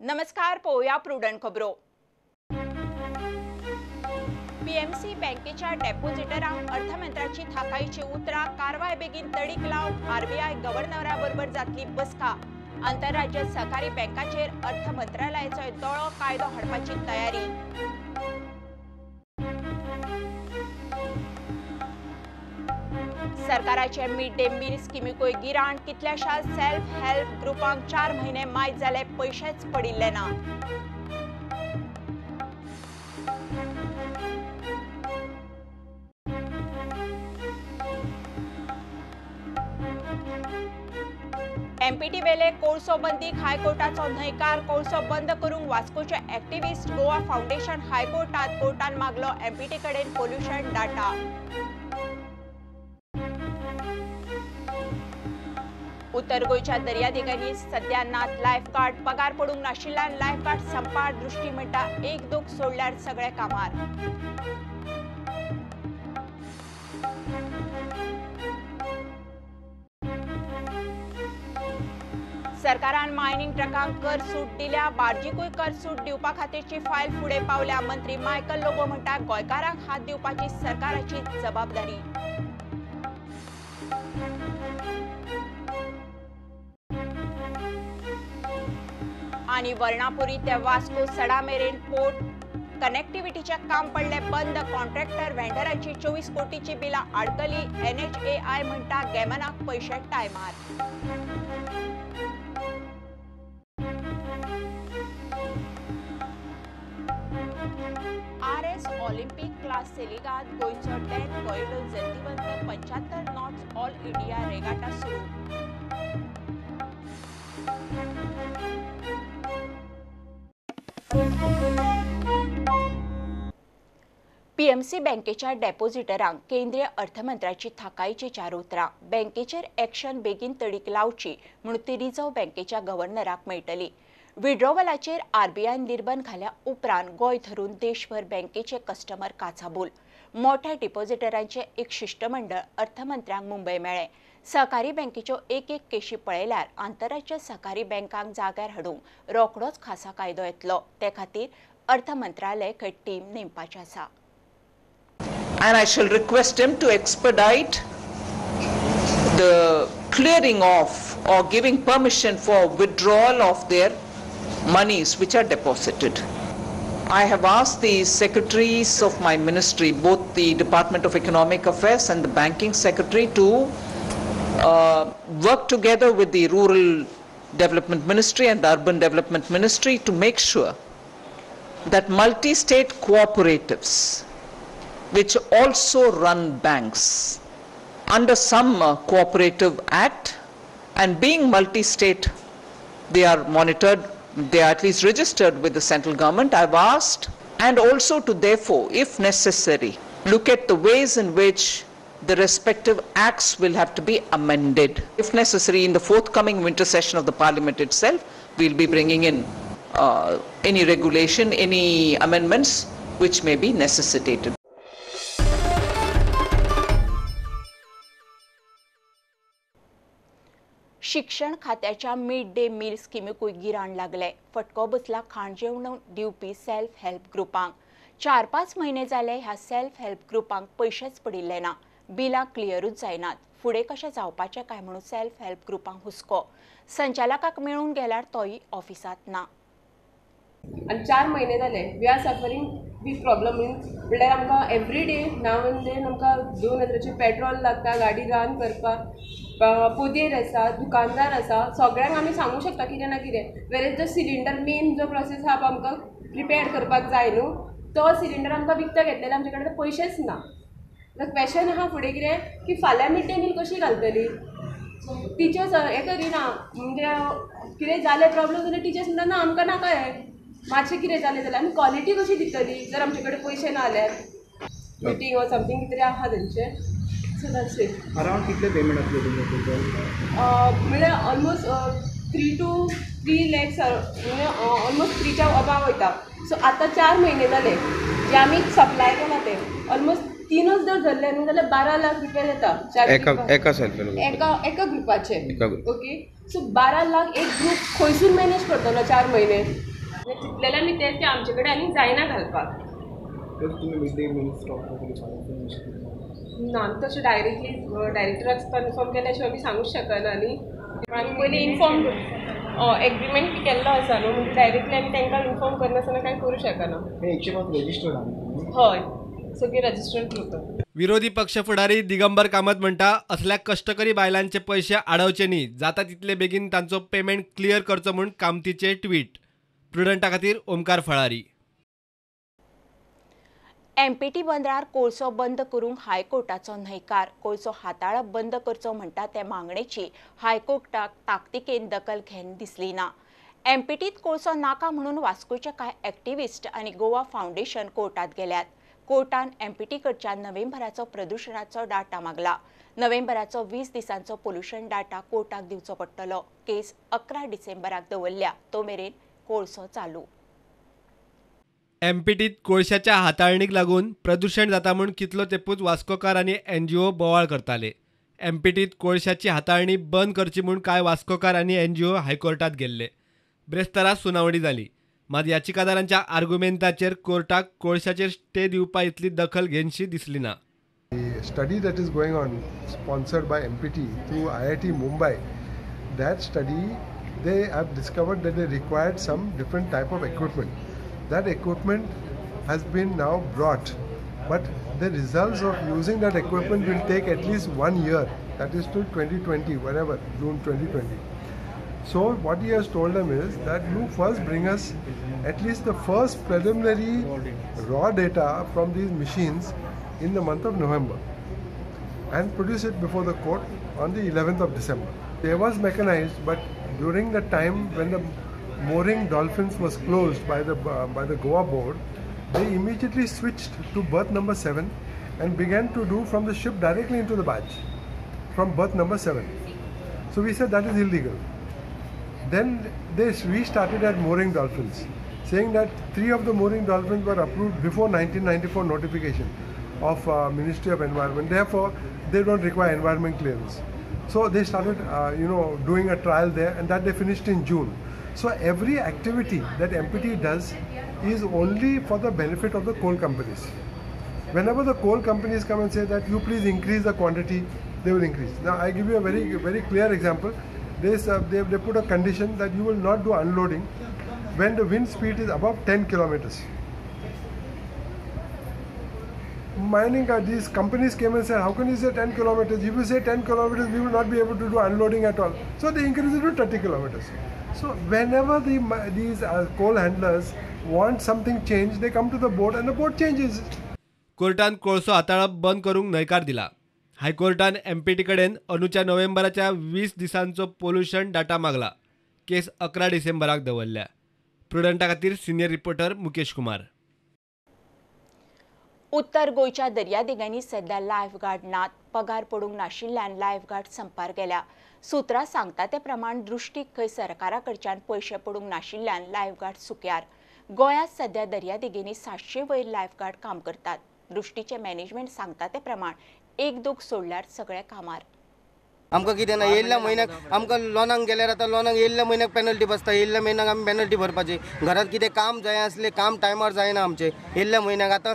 नमस्कार, पळोवया प्रुडंट खबरो। पीएमसी बँकेच्या डेपोजिटरांक अर्थमंत्र्याची थाकायची उतरां, कारवाय बेगीन तडीक लावंक आरबीआय गव्हर्नरा बरोबर जातली बसका। आंतरराज्य सहकारी बँकाचेर अर्थ मंत्रालयाचो दोळो, कायदो हाडपाची तयारी। सरकाराचे मिड डे मील स्किमीकूय गिराण, कितल्याशा सेल्फ हेल्प ग्रुपांक 4 म्हयने मायत जाले पयशेच पडिल्ले ना। एमपीटी वेले कोळसो बंदीक हायकोर्टाचो न्हयकार, कोळसो बंद करूंक वास्कोचे एक्टिविस्ट गोवा फाउंडेशन हायकोर्टात, कोर्टान मागलो एमपीटी कडेन पोल्युशन डाटा। उत्तर गोंयच्या दर्यादेगांनी सध्या नात लायफगार्ड, पगार पडूंक नाशिल्ल्यान लायफगार्ड संपार, दृष्टी म्हणटा एक दोग सोडल्यार सगळे कामार। सरकारान मायनिंग ट्रकांक कर सूट दिल्या, बार्जीकूय कर सूट दिवपा खातीरची फायल फुडें पावल्या। मंत्री मायकल लोबो म्हणटा गोंयकारांक हात दिवपाची सरकाराची जबाबदारी। आनी वर्णापुरी ते वास्को सडा मेरेन पोर्ट कनेक्टिव्हिटीचे काम पडले बंद, कॉन्ट्रॅक्टर व्हेंडराची 24 कोटीची बिलां आडकली, एनएचएआय म्हणटा गॅमनाक पयशे टायमार। आरएस ऑलिम्पिक क्लास सेलिगांत गोंयचो डॅन कोएल्हो जैतिवंत, 75 नॉट्स ऑल इंडिया रेगाटा सुरू। पीएमसी बँकेच्या डेपोजिटरांक केंद्रीय अर्थमंत्र्याची थाकायची 4 उतरां, बँकेचेर एक्शन बेगीन तडीक लावची म्हूण ती रिझर्व्ह बँकेच्या गव्हर्नराक मेळटली। विड्रॉवलाचेर आरबीआयन निर्बंध घाल्या उपरांत गोंय धरून देशभर बँकेचे कस्टमर काचाबूल। मोठ्या डिपॉझिटरांचे एक शिष्टमंडळ अर्थमंत्र्यांक मुंबय मेळ्ळें। सहकारी बँकेच्यो एक एक केशी पळयल्यार आंतरराज्य सहकारी बँकांक जाग्यार हाडूंक रोखडोच खासा कायदो येतलो, ते खातीर अर्थ मंत्रालय खंय टीम नेमपाची आसा। And I shall request him to expedite the clearing off or giving permission for withdrawal of their monies which are deposited. I have asked the secretaries of my ministry, both the Department of Economic Affairs and the Banking Secretary, to work together with the Rural Development Ministry and the Urban Development Ministry to make sure that multi-state cooperatives, which also run banks under some cooperative act, and being multi-state, they are monitored, they are at least registered with the central government. I've asked, and also to therefore, if necessary, look at the ways in which the respective acts will have to be amended. If necessary, in the forthcoming winter session of the parliament itself, we'll be bringing in any regulation, any amendments which may be necessitated. शिक्षण खात्याच्या mid day meal स्किमीकूय गिराण लागले। फटको बसला खाण जेवण दिवपी self help ग्रुपांक। 4-5 म्हयने जाले ह्या सेल्फ हेल्प ग्रुपांक पयशेच पडिल्ले ना, बिलां क्लियरूच जायनात। फुडें कशें जावपाचें काय म्हणून सेल्फ हेल्प ग्रुपांक हुस्को। संचालकाक मेळून गेल्यार तोय ऑफिसांत ना। आनी 4 म्हयने जाले we are suffering big problem. Means म्हणल्यार आमकां every day now and then आमकां 2000 पेट्रोल लागता गाडी रन करपाक, पोदेर आसा, दुकानदार आसा, सगळ्यांक आमी सांगूंक शकता कितें ना कितें। वेरेज जो सिलिंडर मेन जो प्रोसेस आहा आमकां प्रिपेर करपाक जाय न्हू, तो सिलिंडर आमकां विकतो घेतलेले आमचे कडेन पयशेच ना। क्वेशन आहा फुडें कितें की फाल्यां मिड डे मील कशी घालतली टिचर्स हें करिना, म्हणजे कितें जालें प्रॉब्लम जाल्यार टिचर्स म्हणटा ना आमकां नाका हें, मातशें कितें जालें जाल्यार आमी क्वॉलिटी कशी दितली जर आमचे कडेन पयशे ना जाल्यार। मिटींग ऑर समथींग कितें तरी आहा तेंचें। So that's it. Around कितले पेमेंट आसले तुमचे? म्हणल्यार ऑलमोस्ट 3 to 3 lakhs, म्हणजे ऑलमोस्ट 3च्या अबाव वयता। सो आतां 4 म्हयने जाले जे आमी सप्लाय केला ते ऑलमोस्ट 3च जर धरले न्हू जाल्यार 12 लाख रुपया जाता एका ग्रुपाचे। ओके, सो 12 लाख एक ग्रुप खंयसून मॅनेज करतलो 4 म्हयने? चिंतलेलें आमी तें की आमचे कडेन आनी जायना घालपाक. ना, आमी तशें डायरेक्टली डायरेक्टराक कन्फर्म केल्या शिवाय आमी सांगूंक शकना न्ही. आमी पयलीं इन्फॉर्म एग्रीमेंट बी केल्लो आसा न्हू, म्हणजे डायरेक्टली आमी तांकां इन्फॉर्म करनासतना कांय करूं शकना. हय, सगळी रजिस्टर्ड ग्रुप. विरोधी पक्ष फुडारी दिगंबर कामत म्हणटा असल्या कश्टकरी बायलांचे पयशे आडवचे न्ही, जाता तितले बेगीन तांचो पेमेंट क्लियर करचो म्हूण कामतीचे ट्वीट. प्रुडंटा खातीर ओमकार फळारी. एमपीटी बंदरार कोळसो बंद करूंक हायकोर्टाचो न्हयकार. कोळसो हाताळप बंद करचो म्हणटा ते मागणेची हायकोर्टाक ताकतिकेन दखल घेवन दिसली ना. एमपीटीत कोळसो नाका म्हणून वास्कोचे कांय एक्टिविस्ट आनी गोवा फावंडेशन कोर्टात गेल्यात. कोर्टान एमपीटी कडच्यान नोव्हेंबराचो प्रदुशणाचो डाटा मागला. नोव्हेंबराचो 20 दिसांचो पोल्युशन डाटा कोर्टाक दिवचो पडटलो. केस 11 डिसेंबराक दवरल्या, तो मेरेन कोळसो चालू. एमपीटीत कोळशाच्या हाताळणीक लागून प्रदूषण जाता म्हूण कितलो तेपूच वास्कोकार आनी एनजीओ बोवाळ करताले. एमपीटीत कोळशाची हाताळणी बंद करची म्हूण कांय वास्कोकार आनी एनजीओ हायकोर्टात गेल्ले. ब्रेस्तारा सुनावणी जाली, मात याचिकादारांच्या आर्गुमेंताचेर कोर्टाक कोळशाचेर स्टे दिवपा इतली दखल घेनशी दिसली ना. Study that is going on sponsored by MPT through IIT Mumbai, that study they have discovered that they required some different type of equipment. That equipment has been now brought, but the results of using that equipment will take at least 1 year, that is till 2020, whatever, June 2020. So what he has told them is that you first bring us at least the first preliminary raw data from these machines in the month of November and produce it before the court on the 11th of December. There was mechanized, but during the time when the mooring dolphins was closed by the Goa board, they immediately switched to berth number 7 and began to do from the ship directly into the barge from berth number 7. So we said that is illegal. Then they restarted at mooring dolphins, saying that 3 of the mooring dolphins were approved before 1994 notification of Ministry of Environment. Therefore, they don't require environment clearance. So they started, doing a trial there, and that they finished in June. So every activity that MPT does is only for the benefit of the coal companies. Whenever the coal companies come and say that you please increase the quantity, they will increase. Now I give you a very, very clear example. They put a condition that you will not do unloading when the wind speed is above 10 kilometers. Mining, these companies came and said, how can you say 10 kilometers? If you say 10 kilometers, we will not be able to do unloading at all. So they increase it to 30 kilometers. So whenever these coal handlers want something changed, they come to the board and the board changes. कोर्टान कोळसो हाताळप बंद करूंक न्हयकार दिला. हायकोर्टान empty कडेन अंदूच्या नोव्हेंबराच्या 20 दिसांचो pollution data मागला. केस 11 डिसेंबराक दवरल्या. प्रुडंटा खातीर सिनियर रिपोर्टर मुकेश कुमार. उत्तर गोंयच्या दर्यादेगांनी सध्या लायफ गार्ड नात. पगार पडूंक नाशिल्ल्यान लायफ गार्ड संपार गेल्या. सुत्रां सांगता ते प्रमाण दृश्टीक खंय सरकारा कडच्यान पयशे पडूंक नाशिल्ल्यान लायफ गार्ड सुक्यार. गोंयांत सध्या दर्यादेगेंनी 700 वयर लायफ गार्ड काम करतात. दृश्टीचें मॅनेजमेंट सांगता ते प्रमाण एक दोग सोडल्यार सगळे कामार. आमकां कितें ना, येयल्ल्या म्हयन्याक आमकां लोनाक गेल्यार आतां लोनाक येयल्ल्या म्हयन्याक पेनल्टी बसता, येयल्ल्या म्हयन्याक आमी पेनल्टी भरपाची. घरांत कितें काम जाय आसलें, काम टायमार जायना आमचें. येयल्ल्या म्हयन्याक आतां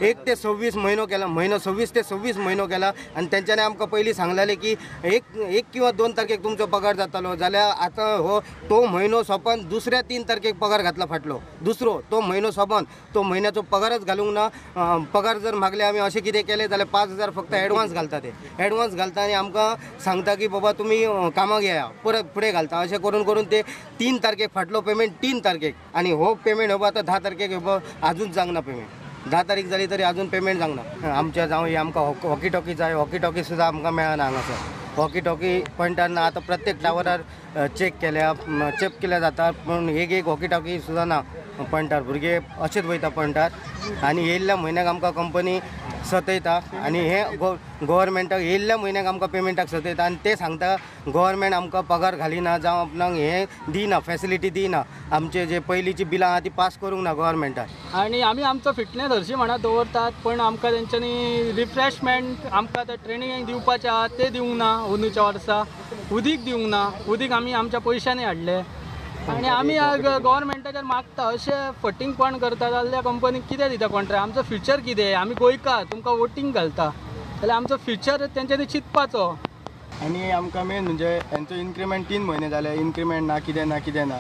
1 ते 26 म्हयनो केला, म्हयनो 26 ते 26 म्हयनो केला. आनी तेंच्यांनी आमकां पयलीं सांगलेलें की 1 किंवा 2 तारखेक तुमचो पगार जातालो, जाल्यार आतां हो तो म्हयनो सोंपोन दुसऱ्या 3 तारखेक पगार घातला फाटलो. दुसरो तो म्हयनो सोंपोन तो म्हयन्याचो पगारच घालूंक ना. पगार जर मागले आमी अशें कितें केलें जाल्यार 5,000 फक्त एडवान्स घालता, ते एडवान्स घालता आनी आमकां सांगता की बाबा तुमी कामाक येया, परत फुडें घालता. अशें करून करून ते 3 तारखेक फाटलो पेमेंट 3 तारखेक, आनी हो पेमेंट हो आतां 10 तारखेक हो आजून जावंक ना पेमेंट. 10 तारीख जाली तरी आजून पेमेंट जावंक ना. आमच्या जावं आमकां हॉकी टॉकी जाय, हॉकी टॉकी सुद्दां आमकां मेळना हांगासर. हॉकी टॉकी पॉयंटार ना. आतां प्रत्येक टावरार चॅक केल्या जाता, पूण एक हॉकी टॉकी सुद्दां ना पॉयंटार. भुरगे अशेंच वयता पॉयंटार आनी येयल्ल्या म्हयन्याक आमकां कंपनी सतयता. आनी हे गव्हर्मेंटाक येयल्ल्या म्हयन्याक आमकां पेमेंटाक सतयता आनी ते सांगता गव्हर्मेंट आमकां पगार घालिना, जावं आपणाक हें दिना, फेसिलिटी दिना, आमचे जे पयलींची बिलां आहा ती पास करूंक ना गव्हर्मेंटान. आनी आमी आमचो फिटनेस हरशीं म्हणा दवरतात, पण आमकां तेंच्यांनी रिफ्रेशमेंट आमकां आतां ट्रेनिंग दिवपाचें आहा तें दिवंक ना. अंदूच्या वर्सा उदीक दिवंक ना, उदीक आमी आमच्या पयशांनी हाडलें. आनी आमी गव्हर्मेंटाचेर मागता अशें फटींगपण करता जाल्यार कंपनीक कितें दिता कॉन्ट्रॅक्ट? आमचो फ्युचर कितें? आमी गोंयकार, तुमकां वोटींग घालता जाल्यार आमचो फ्युचर तेंच्यांनी चिंतपाचो. आनी आमकां मेन म्हणजे हेंचो इन्क्रिमेंट 3 म्हयने जाले, इन्क्रिमेंट ना, कितें ना, कितें ना.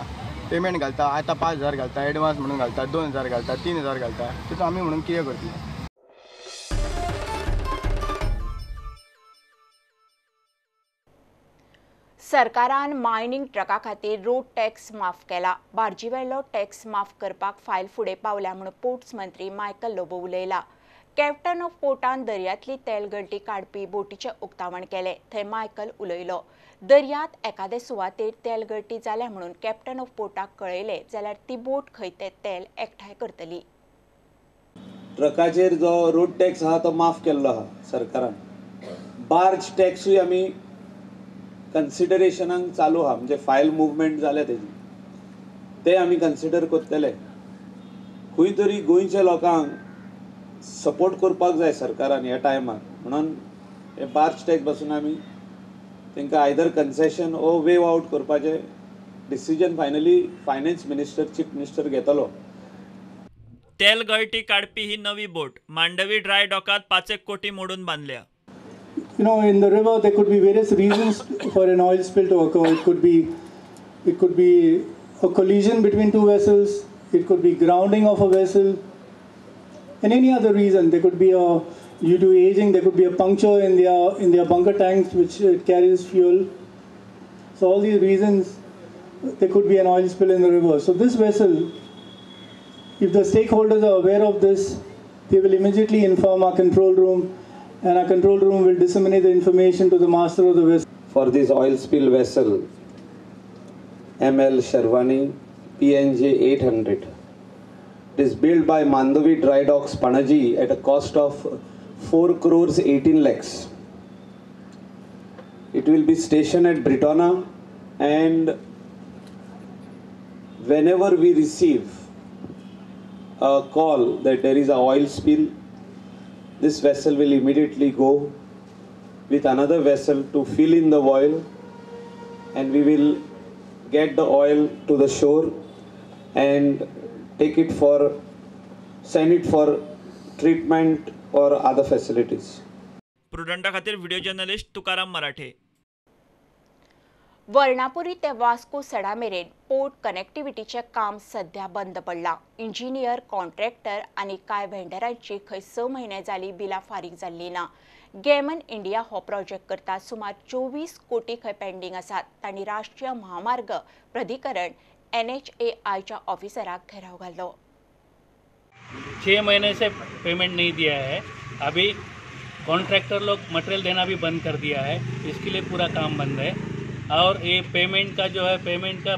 पेमेंट घालता आतां 5,000 घालता, एडवान्स म्हणून घालता 2,000 घालता, 3,000 घालता. तितून आमी म्हणून कितें करतले? सरकारान मायनिंग ट्रका खातीर रोड टॅक्स माफ केला. बार्जीवेलो टॅक्स माफ करपाक फायल फुडें पावल्या म्हूण पोर्ट्स मंत्री मायकल लोबो उलयला. कॅप्टन ऑफ पोर्टान दर्यांतली तेल गळटी काडपी बोटीचें उक्तावण केलें. थंय मायकल उलयलो. दर्यांत एखादे सुवातेर तेल गळटी जाल्या म्हणून कॅप्टन ऑफ पोर्टाक कळयलें जाल्यार ती बोट खंय तें तेल एकठांय करतली. ट्रकाचेर जो रोड टॅक्स आहा तो माफ केल्लो आहा सरकारान. बार्ज टॅक्सूय आमी कन्सिडरेशनाक चालू आहा, म्हणजे फायल मुवमेंट जाल्या तेजी, ते आमी कन्सिडर करतले. खंय तरी गोंयच्या लोकांक सपोर्ट करपाक जाय सरकारान ह्या टायमार, म्हणून हे बार्ज टॅक्स पासून आमी तांकां आयदर कन्सेशन ओ वेव आवट करपाचें decision finally finance minister, chief minister घेतलो. तेल गळटी काडपी ही नवी बोट मांडवी ड्राय डॉकात 5 कोटी मोडून बांदल्या. You know, in the river there could be various reasons for an oil spill to occur. It could be a collision between two vessels. It could be grounding of a vessel, and any other reason. There could be a, due to aging, there could be a puncture in their bunker tanks which it carries fuel. So all these reasons, there could be an oil spill in the river. So this vessel, if the stakeholders are aware of this, they will immediately inform our control room, and our control room will disseminate the information to the master of the vessel. For this oil spill vessel, ML Sherwani PNJ 800, it is built by Mandovi Dry Docks, Panaji at a cost of 4 crores 18 lakhs. It will be stationed at Britona, and whenever we receive a call that there is an oil spill, this vessel will immediately go with another vessel to fill in the oil, and we will get the oil to the shore and take it for, send it for treatment or other facilities. प्रुडंटा खातीर video journalist Tukaram मराठे. वर्णापुरी ते वास्को सडा मेरेन port कनेक्टिव्हिटीचें काम सध्या बंद पडलां. Engineer, contractor आनी कांय व्हेंडरांची खंय 6 म्हयने जाली बिलां फारीक जाल्ली ना. गॅमन इंडिया हो प्रोजेक्ट करता सुमार 24 कोटी खंय पेंडींग आसात. तांणी राष्ट्रीय म्हामार्ग प्राधिकरण NHAIच्या ऑफिसराक घेराव घालो. 6 महीने से पेमेंट नहीं दिया है. अभी कॉन्ट्रैक्टर लोग मटेरियल देना भी बंद कर दिया है, इसके लिए पूरा काम बंद है. और ये पेमेंट का जो है, पेमेंट का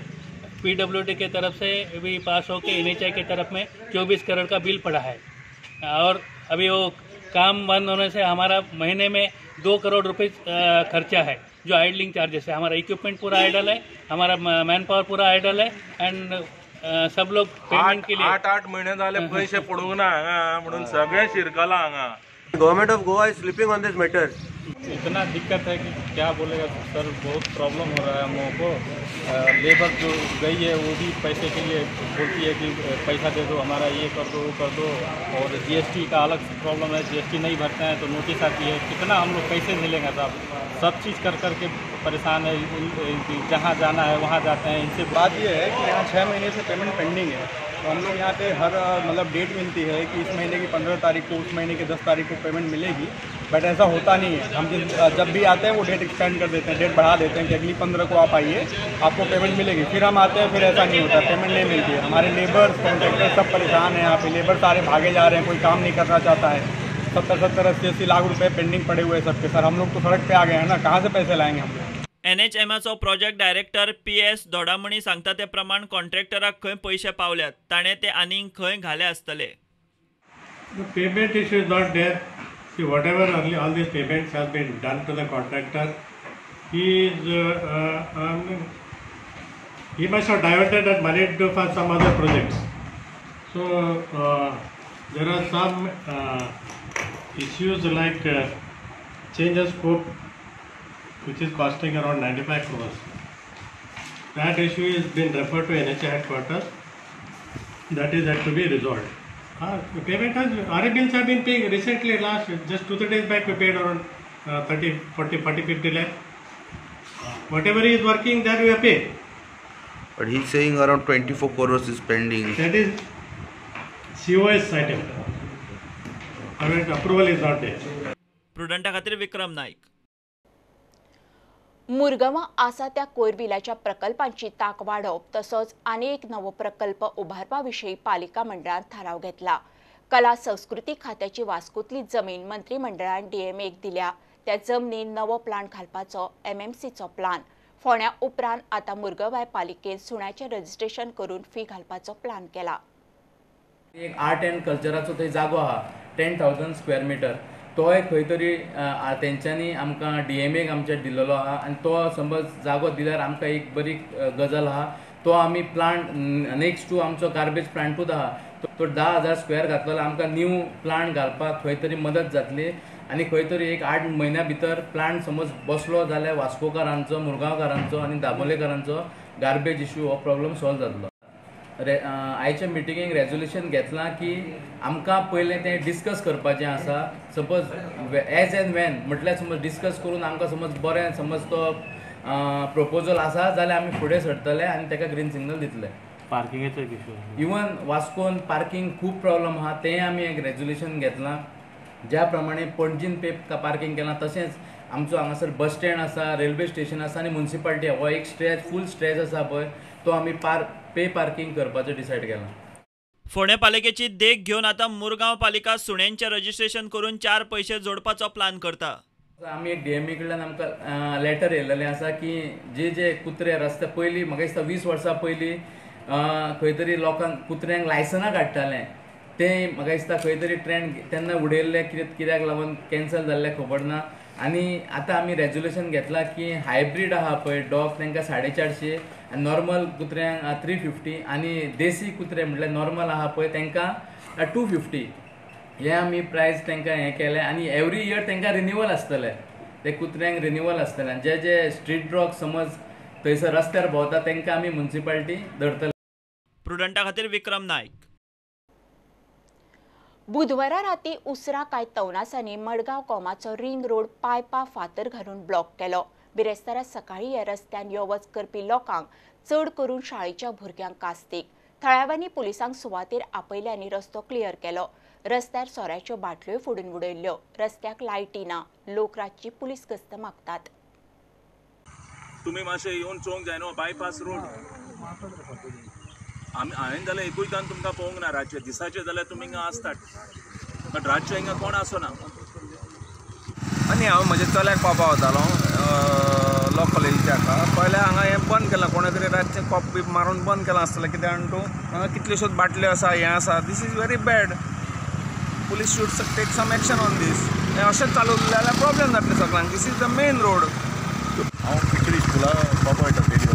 PWD के तरफ से भी पास होके NHAI के तरफ में 24 करोड़ का बिल पड़ा है. और अभी वो काम बंद होने से हमारा महीने में 2 करोड़ रुपए खर्चा है, जो आइडलिंग चार्जेस है. हमारा इक्विपमेंट पूरा आइडल है, हमारा मैन पावर पूरा आइडल है, एंड सब लोग पेमेंट के लिए 8-8 महीने जाले पैसे पडूंक ना हांगा, म्हणून सगळे शिरकला हांगा. Government of Goa is sleeping on this matter. इतना दिक्कत है कि क्या बोलेगा सर, बहुत प्रॉब्लम हो रहा है हम लोगों को. लेबर जो गई है वो भी पैसे के लिए बोलती है कि पैसा दे दो हमारा, ये कर दो वो कर दो. और GST का अलग प्रॉब्लम है, GST नहीं भरते हैं तो नोटिस आती है. कितना हम लोग कैसे झेलेंगे साहब, सब चीज़ कर कर के परेशान है. जहाँ जाना है वहाँ जाते हैं. इनसे बात ये है कि यहाँ 6 महीने से पेमेंट पेंडिंग है, तो हम लोग यहाँ पे हर मतलब डेट मिलती है कि इस महीने की 15 तारीख को, उस महीने की 10 तारीख को पेमेंट मिलेगी, बट ऐसा होता नहीं है. हम जब भी आते हैं वो डेट एक्सटेंड कर देते हैं, डेट बढ़ा देते हैं कि अगली 15 को आप आइए, आपको पेमेंट मिलेगी. फिर हम आते हैं, फिर ऐसा नहीं होता, पेमेंट नहीं मिलती है. हमारे लेबर्स, कॉन्ट्रैक्टर सब परेशान हैं. यहाँ पे लेबर सारे भागे जा रहे हैं, कोई काम नहीं करना चाहता है. 70-70, 80-80 लाख रुपये पेंडिंग पड़े हुए हैं सबके. सर हम लोग तो सड़क पे आ गए हैं ना, कहाँ से पैसे लाएंगे हम लोग. NHMचो प्रोजेक्ट डायरेक्टर PS Dodamani सांगता ते प्रमाण कॉन्ट्रॅक्टराक खंय पयशे पावल्यात, ताणें ते आनीक खंय घाले आसतले. The payment issue is not there. See, whatever all these payments have been done to the contractor, he is he must have diverted that money to for some other projects. So there are some issues like change of scope, which is costing around 95 crores. That issue is been referred to NHA headquarters. That is had to be resolved. Payment has, RA bills have been paying recently, last just 2-3 days back we paid around 30, 40, 40, 50 lakh. Whatever is working, that we have paid. But he is saying around 24 crores is pending. That is COS item. I mean, approval is not there. प्रुडंटा खातीर विक्रम नाईक. मुरगांवां आसा त्या कोयर बिलाच्या प्रकल्पांची तांक वाडोवप तसोच आनी एक नवो प्रकल्प उबारपा विशीं पालिका मंडळान थाराव घेतला. कला संस्कृती खात्याची वास्कोतली जमीन मंत्रिमंडळान डीएमएक दिल्या. त्या जमनीन नवो प्लांट घालपाचो एमएमसीचो प्लान. फोंड्या उपरांत आतां मुरगांवाय पालिकेन सुण्याचें रजिस्ट्रेशन करून फी घालपाचो प्लान केला. एक आर्ट एंड कल्चराचो थंय जागो आहा 10,000 स्क्वेअर मिटर, तोय खंय तरी तेंच्यांनी आमकां डीएमएक आमच्या दिल्लो आहा आनी तो समज जागो दिल्यार आमकां एक बरी गजाल आहा. तो आमी प्लांट नेक्स्ट टू आमचो गार्बेज प्लांटूच आहा, तो 10,000 स्क्वेअर घातलो जाल्यार आमकां न्यू प्लांट घालपाक खंय तरी मदत जातली आनी खंय तरी एक 8 म्हयन्या भितर प्लांट समज बसलो जाल्यार वास्कोकारांचो, मुरगांवकारांचो आनी दाबोलेकारांचो गार्बेज इश्यू हो प्रॉब्लम सॉल्व जातलो. आयच्या मिटिंगेक रेजोल्युशन घेतलां की आमकां पयलें तें डिस्कस करपाचें आसा. सपोज एज एंड when म्हटल्यार समज डिस्कस करून आमकां समज बरें समज तो प्रपोजल आसा जाल्यार आमी फुडें सरतले आनी ताका ग्रीन सिग्नल दितले. पार्किंगेचो एक इशू, इवन वास्कोन पार्किंग खूब प्रॉब्लम आहा, तें आमी एक रेजोल्युशन घेतलां. ज्या प्रमाणे पणजीन पे पार्किंग केलां तशेंच आमचो हांगासर बस स्टँड आसा, रेल्वे स्टेशन आसा आनी मुन्सिपालिटी हो एक स्ट्रेच फूल स्ट्रेच आसा पळय, तो आमी पे पार्किंग करपाचें डिसायड केलां. फोंडें पालिकेची देख घेवन आतां मुरगांव पालिका सुण्यांचें रजिस्ट्रेशन करून 4 पयशे जोडपाचो प्लान करता. आमी एक डीएमए कडल्यान आमकां लेटर येयलेलें आसा की जे जे कुत्रे रस्ते पयलीं म्हाका दिसता 20 वर्सां पयलीं खंय तरी लोकांक कुत्र्यांक लायसनां काडटाले, तें म्हाका दिसता खंय तरी ट्रेंड तेन्ना उडयल्लें कित्याक लागून कॅन्सल जाल्लें खबर ना. आनी आतां आमी रेजोल्युशन घेतलां की हायब्रीड आहा पळय डॉग तांकां 450 आनी नॉर्मल कुत्र्यांक 350 आनी देसी कुत्रे म्हटल्यार नॉर्मल आहा पळय तांकां 250 हे आमी प्रायस तांकां हें केलें. आनी एवरी इयर तांकां रिन्युअल आसतलें, ते कुत्र्यांक रिन्युअल आसतलें. आनी जे जे स्ट्रीट डॉग समज थंयसर रस्त्यार भोंवता तांकां आमी मुन्सिपालिटी धरतले. प्रुडंटा खातीर विक्रम नायक. बुधवारा राती उसरा कांय तवनासांनी मडगांव कोमाचो रिंग रोड पायपा फातर घालून ब्लॉक केलो. बिरेस्तारा सकाळीं ह्या रस्त्यान यो वच करपी लोकांक चड करून शाळेच्या भुरग्यांक कास्तीक. थळाव्यांनी पुलिसांक सुवातेर आपयले आनी रस्तो क्लियर केलो. रस्त्यार सोऱ्याच्यो बाटल्योय फोडून उडयल्ल्यो. रस्त्याक लायटी ना. लोक रातची पुलीस गस्त मागतात. तुमी मातशें येवन चोवंक जाय न्हू बायपास रोड. आमी हांवें जाल्यार एकूय दान तुमकां पळोवंक ना रातचें, दिसाचें जाल्यार तुमी हिंगा आसतात बट रातचें हिंगा कोण आसना. आनी हांव म्हज्या चल्याक पावपा वतालो लॉ कॉलेजीच्या हाका, पळयल्यार हांगा हें बंद केलां, कोणें तरी रातचें कॉप बी मारून बंद केलां आसतलें कित्याक जाण तूं हांगा कितल्योश्योच बाटल्यो आसा, हें आसा. This is very bad. Police should take some action on this. हें अशेंच चालू उरलें जाल्यार प्रॉब्लम जातलें सगळ्यांक. This is the main road. हांव पिकडी स्कुला पावपा वयता डेली.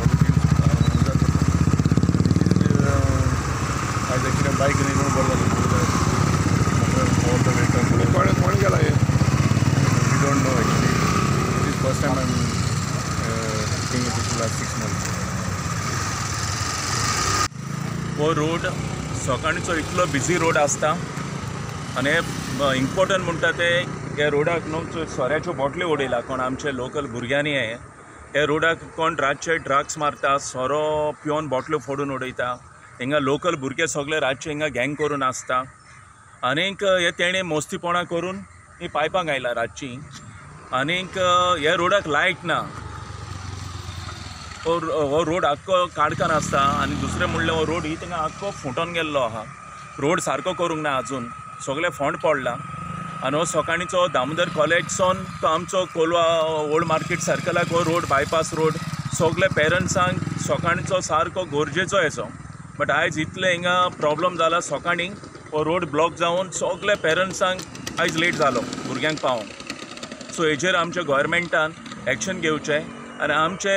आयज कितें बायक न्ही म्हणून बरें जालें. ऑल the way कोण गेला हें we don't know actually. It is first time I am seeing it last 6 months. हो रोड सकाळचो इतलो बिजी रोड आसता आनी इम्पोर्टंट म्हणटा ते ह्या रोडाक न्हू सोऱ्याच्यो बॉटल्यो उडयला कोण आमचे लोकल भुरग्यांनी. हे ह्या रोडाक कोण रातचे ड्रग्स मारता, सोरो पिवन बॉटल्यो फोडून उडयता. हिंगा लोकल भुरगे सगळे रातचे हिंगा गँग करून आसता आनीक हे तेणें मोस्तीपणां करून ही पायपां घायला रातची. आनीक ह्या रोडाक लायट ना. हो रोड आख्खो काडकान आसता आनी दुसरें म्हणल्यार हो रोड ही थिंगा आख्खो फुटोन गेल्लो आहा. रोड सारको करूंक ना आजून, सगळें फोंड पडला. आनी हो सकाळीचो दामोदर कॉलेजसून तो आमचो कोलवा ओल्ड मार्केट सर्कलाक हो रोड बायपास रोड सगळे पेरंट्सांक सकाळचो सारको गरजेचो हेचो. बट आयज इतलें हिंगा प्रॉब्लम जाला सकाळीं हो रोड ब्लॉक जावन सगळे पेरंट्सांक आयज लेट जालो भुरग्यांक पावोंक. सो हेजेर आमच्या गोवोरमेंटान एक्शन घेवचें आनी आमचे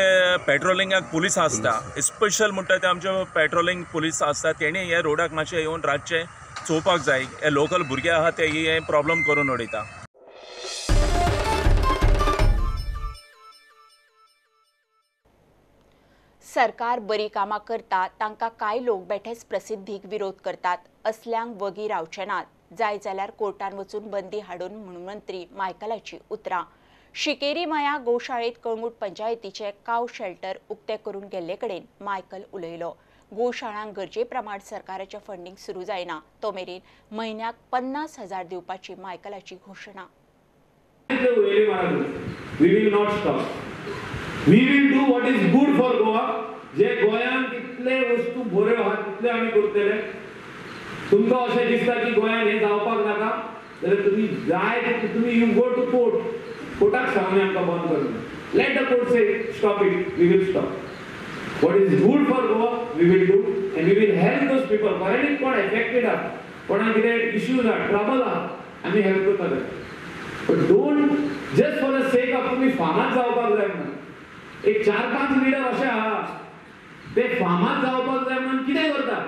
पेट्रोलिंगाक पुलीस आसता, स्पेशल म्हणटा ते आमचे पेट्रोलिंग पुलीस आसता, तेणी ह्या रोडाक मातशें येवन रातचें चोवपाक जाय. हे लोकल भुरगे आहा ते हे प्रॉब्लम करून उडयता. सरकार बरी कामां करता तांकां कांय लोक बेठेच प्रसिद्धीक विरोध करतात, असल्यांक वगी रावचे नात, जाय जाल्यार कोर्टान वचून बंदी हाडून म्हूण मंत्री मायकलाची उतरां। शिकेरी माया गोशाळेत कळंगूट पंचायतीचे काव शेल्टर उक्ते करून गेल्ले कडेन मायकल उलयलो। गोशाळांक गरजे प्रमाण सरकाराचें फंडींग सुरू जायना तो मेरेन म्हयन्याक 50,000 दिवपाची मायकलाची घोशणा। We will not stop. We will do what is good for Goa. जे गोंयांत कितले वस्तू बऱ्यो आहात तितले आमी करतले। तुमकां अशें दिसता की गोंयांत हें जावपाक नाका जाल्यार तुमी जाय तितले तुमी you go to court, कोर्टाक सांगून आमकां बंद करून let the court say stop it, we will stop. What is good for Goa we will do and we will help those people. खऱ्यांनीच कोण एफेक्टेड आहा, कोणाक कितें इश्यूज आहा, ट्रबल आहा, आमी हेल्प करतले। But don't just for the sake of तुमी फामाद जावपाक जाय म्हणून एक 4-5 लिडर अशे आहा ते फामाद जावपाक जाय म्हणून कितें करतात,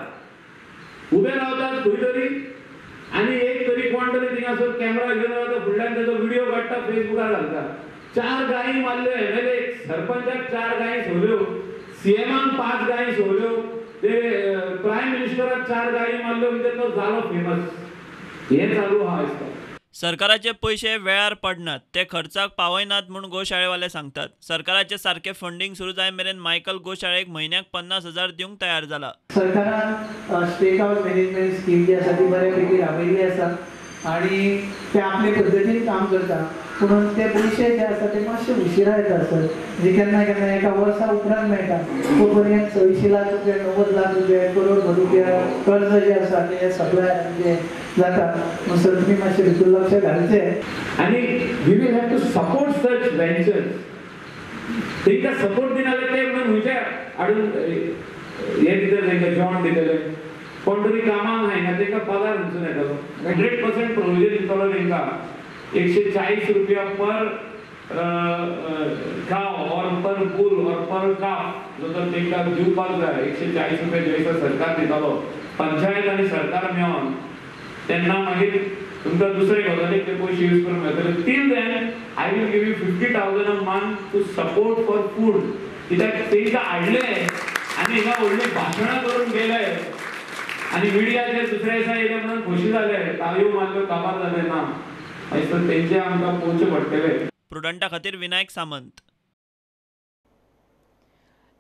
उबे रावतात खंय तरी आनी एक तरी कोण तरी थिंगासर कॅमेरा घेवन रावता, फुडल्यान तेजो व्हिडियो काडटा, फेसबुकार घालता। 4 गायी मारल्यो एमएलए, सरपंचाक 4 गायी सोडल्यो, सीएमाक 5 गायी सोडल्यो, ते प्रायम मिनिस्टराक 4 गायी मारल्यो, म्हणजे तो जालो फेमस। हें चालू आहा आजकाल। सरकाराचे पयशे वेळार पडनात, ते खर्चाक पावयनात म्हूण गोशाळेवाले सांगतात। सरकाराचे सारके फंडींग सुरू जाय मेरेन मायकल गोशाळेक म्हयन्याक 50,000 दिवंक तयार जाला। सरकारान स्टेट हावस मॅनेजमेंट स्कीम जी आसा ती बऱ्यापैकी राबयल्ली आसा आनी ते आपले पद्दतीन काम करता, पूण ते पयशे जे आसा ते मातशे उशिरा येता सर, म्हणजे केन्ना केन्ना एका वर्सा उपरांत मेळटा। तो पर्यंत 180 लाख रुपया, 90 लाख रुपया, करोड रुपया कर्ज जे आसा ते सप्लाय जाता। सर तुमी मातशें भितर लक्ष घालचें आनी we will have to support such ventures. तांकां सपोर्ट दिना जाल्यार ते म्हणून खंयचे हाडून हें दितले, तांकां जॉन दितले, कोण तरी कामाक जायना तांकां पगार खंयसून येतलो। 100% प्रोविजन दितलो तांकां, 140 रुपया पर काव और पर बुल और पर काफ जो तर तांकां दिवपाक जाय। 140 रुपया जे दिसा सरकार दितालो, पंचायत आनी सरकार मेळोन तेन्ना मागीर तुमकां दुसरे गजालीक ते पयशे यूज करूंक मेळटले। Till then I will give you 50,000 a month to support for food. कित्याक तांकां हाडले आनी हिंगा व्हडलीं भाशणां करून गेले आनी मिडियाचेर दुसऱ्या दिसा येयले म्हणून खोशी जाले, ताळयो मारल्यो, काबार जाले ना। तेंचे आमकां पळोवचें पडटलें। प्रुडंटा खातीर विनायक सामंत।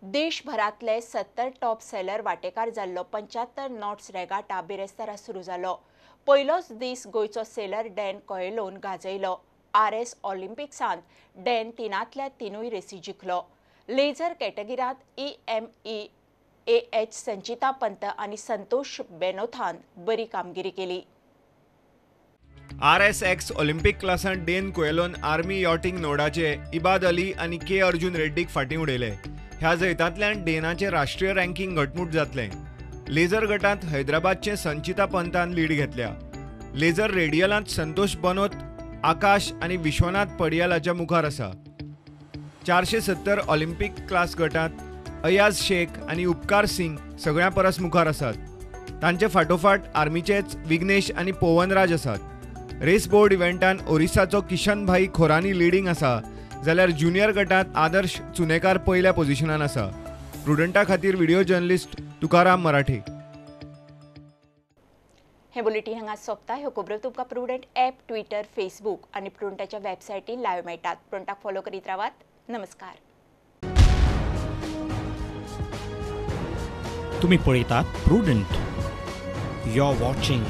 देशभरांतले 70 टॉप सेलर वाटेकार जाल्लो 75 नॉट्स रेगाटा बिरेस्तारा सुरू जालो। पयलोच दीस गोंयचो सेलर डॅन कोएलोन गाजयलो। आर एस ऑलिम्पिक्सांत डॅन 3 3 रेसी जिखलो। लेझर कॅटेगरींत EME AH संचिता पंत आनी संतोष बेनोथान बरी कामगिरी केली। RSX Olympic क्लासांत डेन कोएलोन आर्मी यॉटिंग नोडाचे इबाद अली आनी के अर्जुन रेड्डीक फाटीं उडयले। ह्या जैतांतल्यान डेनाचें राष्ट्रीय रँकिंग घटमूट जातलें। लेझर गटांत हैदराबादचे संचिता पंतान लीड घेतल्या। लेझर रेडियलांत संतोष बनोत, आकाश आनी विश्वनाथ पडियालाच्या मुखार आसा। 470 ऑलिम्पिक क्लास गटांत अयाज शेख आनी उपकार सिंग सगळ्यां परस मुखार आसात। तांचे फाटोफाट आर्मीचेच विघ्नेश आनी पोवनराज आसात। रेस बोर्ड इव्हेंटान ओरिसाचो किशन भाई खोरानी लिडींग आसा, जाल्यार ज्युनियर गटांत आदर्श चुनेकार पयल्या पोझिशनान आसा। प्रुडंटा खातीर व्हिडिओ जर्नलिस्ट तुकाराम मराठे। हे बुलेटिन हांगा सोंपता। ह्यो खबरो तुमकां प्रुडंट ॲप, ट्विटर, फेसबूक आनी प्रुडंटाच्या वेबसायटीर लायव्ह मेळटात। प्रुडंटाक फॉलो करीत रावात। नमस्कार। तुम्ही पळयतात Prudent. You are watching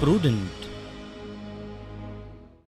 Prudent.